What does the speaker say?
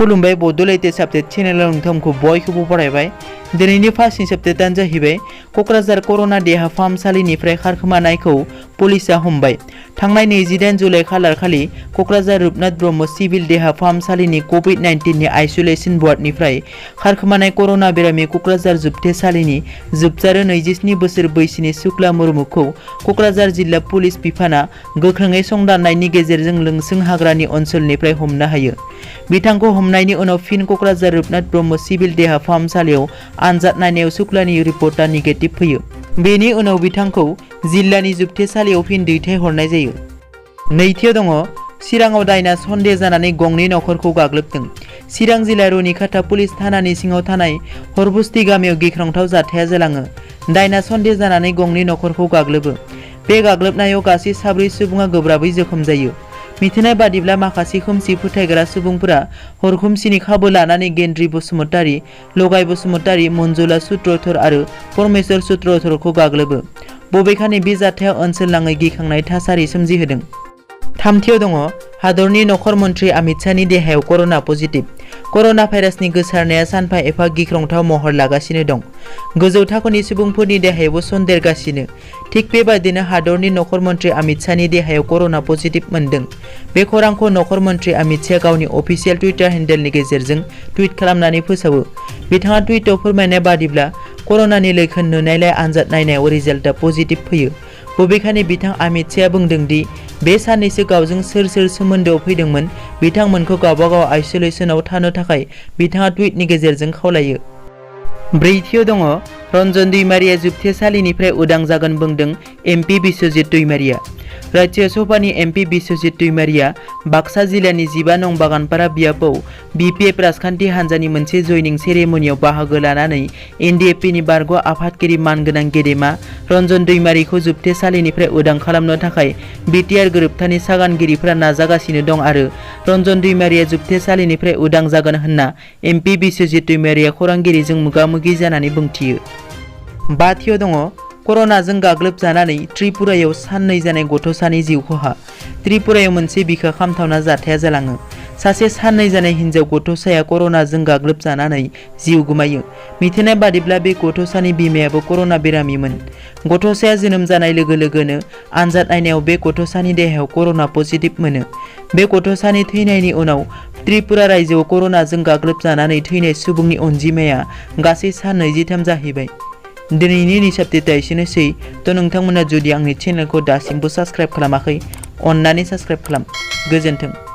खुलुमबाय बड'लेण्ड आपडेट चेनेलाव नोंथांमोनखौ बयखौबो बरायबाय। दिनैनि फार्स्ट निउस आपडेटआनो जाहैबाय क'क्राझार कर'ना देहा फाहामसालिनिफ्राय खारखोमानायखौ पुलिसआ हमबाय। थांनाय 28 जुलाइ खालार खालि क'क्राझार रुपनाथ ब्रह्म सिभिल देहा फाहामसालिनि कभिड-19 नि आइसोलेशन वार्डनिफ्राय खारखोमानाय कर'ना बेरामि क'क्राझार जुबथेसालिनि जोबजारो 27 बोसोर बैसोनि शुक्ला मुर्मुखौ क'क्राझार जिल्ला पुलिस बिफाना गोख्रोङै संदाननायनि गेजेरजों लोंसों हाग्रानि ओनसोलनिफ्राय हमनो हायो। बिथांखौ हमनायनि उनाव फिन क'क्राझार रुपनाथ ब्रह्म सिभिल देहा फाहामसालियाव आनजाद नायनायाव शुक्लानि रिपर्टआ नेगेटिभ फैयो। बेनि उनाव बिथांखौ जिल्लानि जुबथेसालियाव फिन दैथायहरनाय जायो। नैथियाव दङ चिराङाव दायना सन्देह जानानै गंनै नखरखौ गाग्लोबदों। चिरां जिल्ला रुनिखाता पुलिस थानानि सिङाव थानाय हरबुस्ति गामियाव गिख्रंथाव जाथाया जालाङो। दायना सन्देह जानानै गंनै नखरखौ गाग्लोबो। बे गाग्लोबनायाव गासै 4 सुबुङा गोब्राबै जोखोम जायो। मिथिनाय बादिब्ला माखासे खोमसि फोथायग्रा सुबुंफोरा हरखोमसिनि खाबु लानानै गेन्द्रि बसुमतारी, लगाय बसुमतारी, मन्जुला सुत्रधर आरो परमेश्वर सुत्रधरखौ गाग्लोबो। बबेखानि बे जाथाया ओनसोलनाङै गिखांनाय थासारि सोमजिहोदों। थामथियाव दङ हादरनि नखर मन्थ्रि अमित शाहनि देहायाव कर'ना पजिटिभ। कर'ना भाइरासनि गोसारनाया सानफा एफा गिख्रंथाव महर लागासिनो दं। गोजौ थाखोनि सुबुंफोरनि देहायावबो सन्देरगासिनो। थिग बेबायदिनो हादरनि नखर मन्थ्रि अमित शाहनि देहायाव कर'ना पजिटिभ मोनदों। बे खौरांखौ नखर मन्थ्रि अमित शाहआ गावनि अफिसियेल टुइटार हेन्डेलनि गेजेरजों टुइट खालामनानै फोसावो। बिथाङा टुइटआव फोरमायनाय बादिब्ला कर'नानि लैखोन नुनायलाय आनजाद नायनायाव रिजाल्टआ पजिटिभ फैयो। बबेखानि बिथां अमित शाहआ बुंदों दि बे साननैसो गावजों सोर सोमोन्दोआव फैदोंमोन बिथांमोनखौ गावबागाव आइसोलेशनाव थानो थाखाय बिथाङा टुइटनि गेजेरजों खावलायो। ब्रैथियाव दङ रन्जन दैमारिया जुबथेसालिनिफ्राय उदां जागोन बुंदों एमपि बिश्वजित दैमारिया। राज्य सभानि एमपि बिश्वजित दैमारिया बाक्सा जिल्लानि 15 नं बागानपारा बियाबाव बिपिएफ राजखान्थि हान्जानि मोनसे जयनिं सेरेमनियाव बाहागो लानानै एनडिएफपिनि बारग' आफादगिरि मानगोनां गेदेमा रन्जन दैमारिखौ जुबथेसालिनिफ्राय उदां खालामनो थाखाय बिटिआर गोरोबथानि सागानगिरिफोरा नाजागासिनो दं आरो रन्जन दैमारिया जुबथेसालिनिफ्राय उदां जागोन होनना एमपि बिश्वजित दैमारिया खौरांगिरिजों मोगा-मोगि जानानै बुंथियो। बाथियाव दङ कर'नाजों गाग्लोबजानानै त्रिपुरायाव साननै जानाय गथ'सानि जिउ खहा। त्रिपुरायाव मोनसे बिखा खामथावना जाथाया जालाङो। सासे साननै जानाय हिनजाव गथ'साया कर'नाजों गाग्लोबजानानै जिउ गोमायो। मिथिनाय बादिब्ला बे गथ'सानि बिमायाबो कर'ना बेरामिमोन। गथ'साया जोनोम जानाय लोगो लोगोनो आनजाद नायनायाव बे गथ'सानि देहायाव कर'ना पजिटिभ मोनो। बे गथ'सानि थैनायनि उनाव त्रिपुरा रायजोआव कर'नाजों गाग्लोबजानानै थैनाय सुबुंनि अनजिमाया गासै 23 जाहैबाय। दिनैनि निउस आपडेटआ एसेनोसै। नोंथांमोना जुदि आंनि चेनेलखौ दासिमबो साबस्क्राइब खालामाखै अन्नानै साबस्क्राइब खालाम। गोजोन्थों।